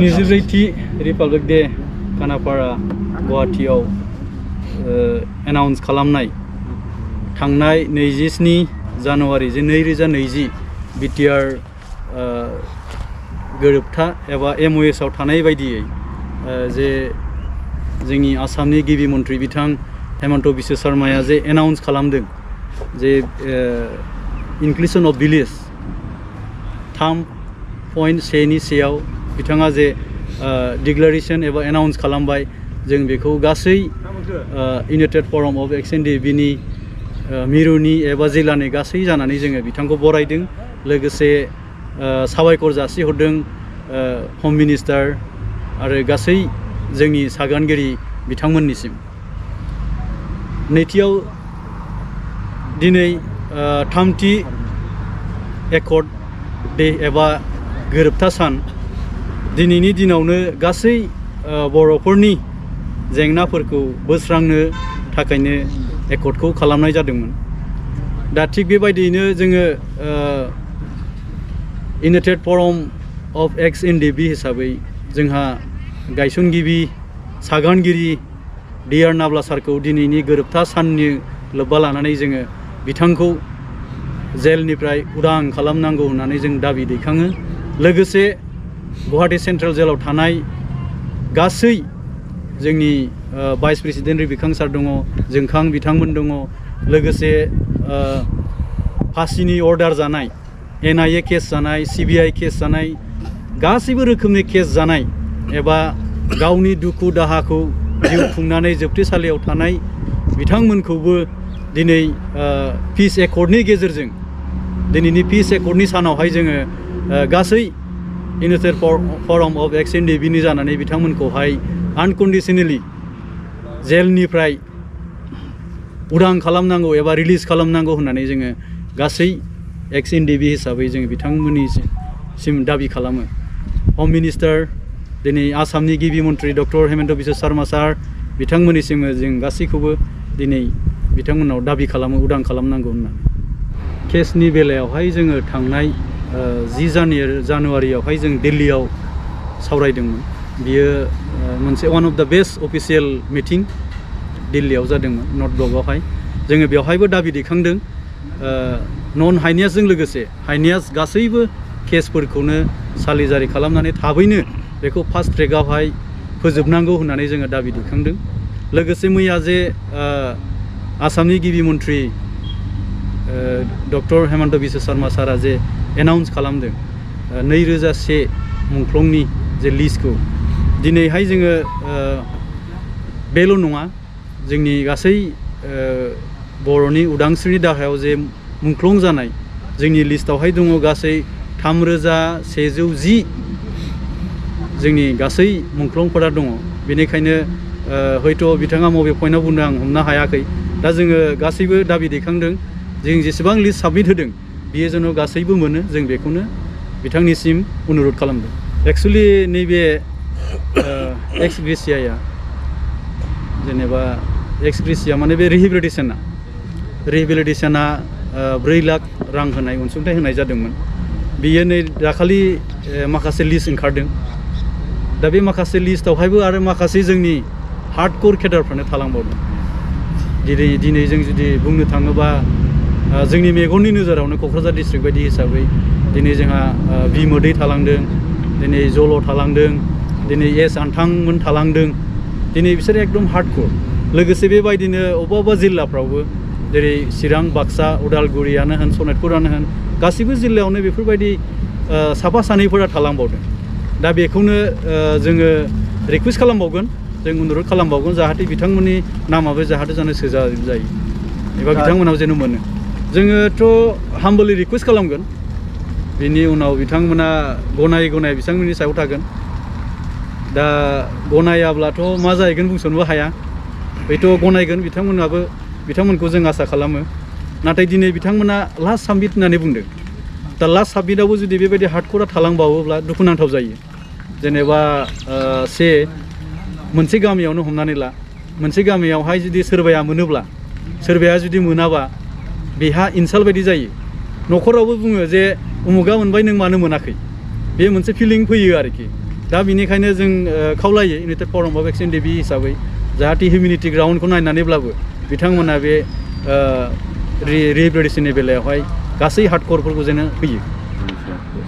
स्निजिब्रैथि republic day Khanapara गुवाहाटीआव announce खालामनाय थांनाय 27 January 2020 BTR गोरोबथा एबा MOS आव थानाय बायदियै जे जोंनि आसामनि गिबि मन्थ्रि बिथां हेमन्त बिश्व शर्माया जे एनाउन्स खालामदों जे इनक्लुजन अफ भिलेज 3.1 नि सायाव बिथाङा जे डिक्लारेशन एबा एनाउन्स खालामबाय जों बेखौ गासै इउनाइटेड फराम अफ NDFB नि मिरुनि एबा जिल्लानि गासै जानानै जोङो बिथांखौ बरायदों लोगोसे साबायखर जासिहरदों होम मिनिस्टार आरो गासै जोंनि सागानगिरि बिथांमोननिसिम नैथियाव दिनै थामथि एकर्ड डे एबा गोरोबथा सान दिनैनि दिनावनो गासै बर'फोरनि जेंनाफोरखौ बोस्रांनो थाखायनो एकर्डखौ खालामनाय जादोंमोन दा थिग बेबायदियैनो जोङो इउनाइटेड फराम अफ NDFB हिसाबै जोंहा गायसनगिरि सागानगिरि D.R. नाब्ला सारखौ दिनैनि गोरोबथा साननि लोब्बा लानानै जोङो बिथांखौ जेलनिफ्राय उदां खालामनांगौ होननानै जों दाबि दैखाङो लोगोसे गुवाहाटी सेन्ट्रेल जेलाव थानाय गासै जोंनि भाइस प्रेसिडेन्ट रिबिखां सार दङ जोंखां बिथांमोन दङ लोगोसे फासिनि अर्डार जानाय NIA केस जानाय CBI केस जानाय गासैबो रोखोमनि केस जानाय एबा गावनि दुखु दाहाखौ जिउ खुंनानै जोबथेसालियाव थानाय बिथांमोनखौबो दिनै पिस एकर्डनि गेजेरजों दिनैनि पिस एकर्डनि सानावहाय जोङो गासै इउनाइटेड फराम अफ NDFB नि जानानै बिथांमोनखौहाय आनकन्डिशनेलि जेलनिफ्राय उदां खालामनांगौ एबा रिलिज खालामनांगौ होननानै जोङो गासै NDFB हिसाबै जोङो बिथांमोननिसिम दाबि खालामो होम मिनिस्टार दिनै आसामनि गिबि मन्थ्रि डक्टर हेमन्त बिश्व शर्मा सार बिथांमोननिसिम जों गासैखौबो दिनै बिथांमोनाव दाबि खालामो उदां खालामनांगौ होननानै केसनि बेलायावहाय जोङो थांनाय 10 जानुवारियावहाय जों दिल्लीयाव सावरायदोंमोन बियो मोनसे वान अफ द बेस्ट अफिसियेल मिटिं दिल्लीयाव जादोंमोन नर्थ ब्लकआवहाय जोङो बेवहायबो दाबि दैखांदों नन हाइनियासजों लोगोसे हाइनियास गासैबो केसफोरखौनो सालिजारि खालामनानै थाबैनो बेखौ फास्ट ट्रेकआवहाय फोजोबनांगौ होननानै जोङो दाबि दैखांदों लोगोसे मैया जे आसामनि गिबि मन्थ्रि डक्टर हेमन्त बिश्व शर्मा सारा जे एनाउन्स खालामदों 2001 मुंख्लंनि जे लिस्टखौ दिनैहाय जोङो बेल' नङा जोंनि गासै बर'नि उदांस्रिनि दाहायाव जे मुंख्लं जानाय जोंनि लिस्टआवहाय दङ गासै 3110 जोंनि गासै मुंख्लंफोरा दङ बेनिखायनो हयथ' बिथाङा बबे पइन्टआव बुंदों आं हमनो हायाखै दा जोङो गासैबो दाबि दैखांदों जों जेसेबां लिस्ट साबमिट होदों बियो जेन' गासैबो मोनो जों बेखौनो बिथांनिसिम अनुरद खालामदों एक्सुवेलि नैबे एक्स ग्रेसियाया जेनेबा एक्स ग्रेसिया माने बे रिहेबिलिटेसना 4 लाख रां होनाय अनसुंथाइ होनाय जादोंमोन बियो नै दाखालि माखासे लिस्ट ओंखारदों दा बे माखासे लिस्टआवहायबो आरो माखासे जोंनि हार्डकोर केडारफ्रानो थालांबावदों दिनै जों जुदि बुंनो थाङोबा जोंनि मेगननि नोजोरावनो क'क्राझार डिस्ट्रिक्ट बायदि हिसाबै दिनै जोंहा बि मोदै थालांदों दिनै जल' थालांदों दिनै एस आन्थांमोन थालांदों दिनै बिसोर एकदम हार्डकोर लोगोसे बेबायदिनो अबेबा जिल्लाफ्रावबो जेरै चिरां बाक्सा उदालगुरियानो होन सनितपुरानो होन गासैबो जिल्लायावनो बेफोरबायदि साफा सानैफोरा थालांबावदों दा बेखौनो जोङो रिकुवेस्ट खालामबावगोन जों अनुरद खालामबावगोन जाहाथे बिथांमोननि नामाबो जाहाथे जानो सोजायो एबा बिथांमोनाव जेन' मोनो जोङोथ' हाम्बलि रिकुवेस्ट खालामगोन बिनि उनाव बिथांमोना गनाय बिथांमोननि सायाव थागोन दा गनायाब्लाथ' मा जाहैगोन बुंसनोबो हाया हयथ' गनायगोन बिथांमोनखौ जों आसा खालामो नाथाय दिनै बिथांमोना लास्ट साबमिट होननानै बुंदों दा लास्ट साबमिटआवबो जुदि बेबायदि हार्डकोरा थालांबावोब्ला दुखुनांथाव जायो जेनेबा मोनसे गामियावनो हमनानै ला मोनसे गामियावहाय जुदि सोरबाया मोनोब्ला सोरबाया जुदि मोनाबा बेहा इनसाल्ट बायदि जायो न'खरावबो बुङो जे उमुगा मोनबाय नों मानो मोनाखै बे मोनसे फिलिं फैयो आरोखि दा बिनिखायनो जों खावलायो इउनाइटेड फराम अफ एक्स एनडिएफबि हिसाबै जाहाथे हिउमेनिटी ग्राउन्डखौ नायनानैब्लाबो बिथांमोना बे रिहेबिलिटेसननि बेलायावहाय गासै हार्डकरफोरखौ जेन होयो।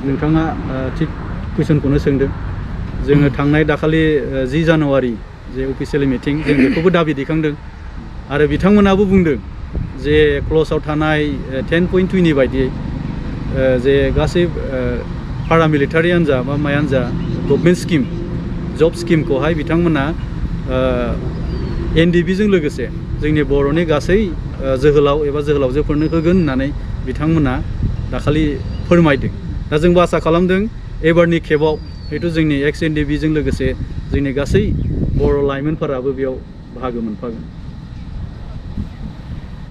नोंथाङा थिग कुइसनखौनो सोंदों। जोङो थांनाय दाखालि 10 जानुवारि जे अफिसियेल मिटिं जों बेखौबो दाबि दैखांदों आरो बिथांमोनाबो बुंदों जे क्ल'जआव थानाय 10.2नि बायदियै जे गासै पारामिलिटारियानो जा बा मायानो जा गभर्नमेन्ट स्किम जब स्किमखौहाय बिथांमोना एनडिएफबिजों लोगोसे जोंनि बर'नि गासै जोहोलाव एबा जोहोलावजोफोरनो होगोन होननानै बिथांमोना दाखालि फोरमायदों। दा जोंबो आसा खालामदों एबारनि खेबाव हयथ' जोंनि एक्स एनडिएफबिजों लोगोसे जोंनि गासै बर' लाइमोनफोराबो बेयाव बाहागो मोनफागोन।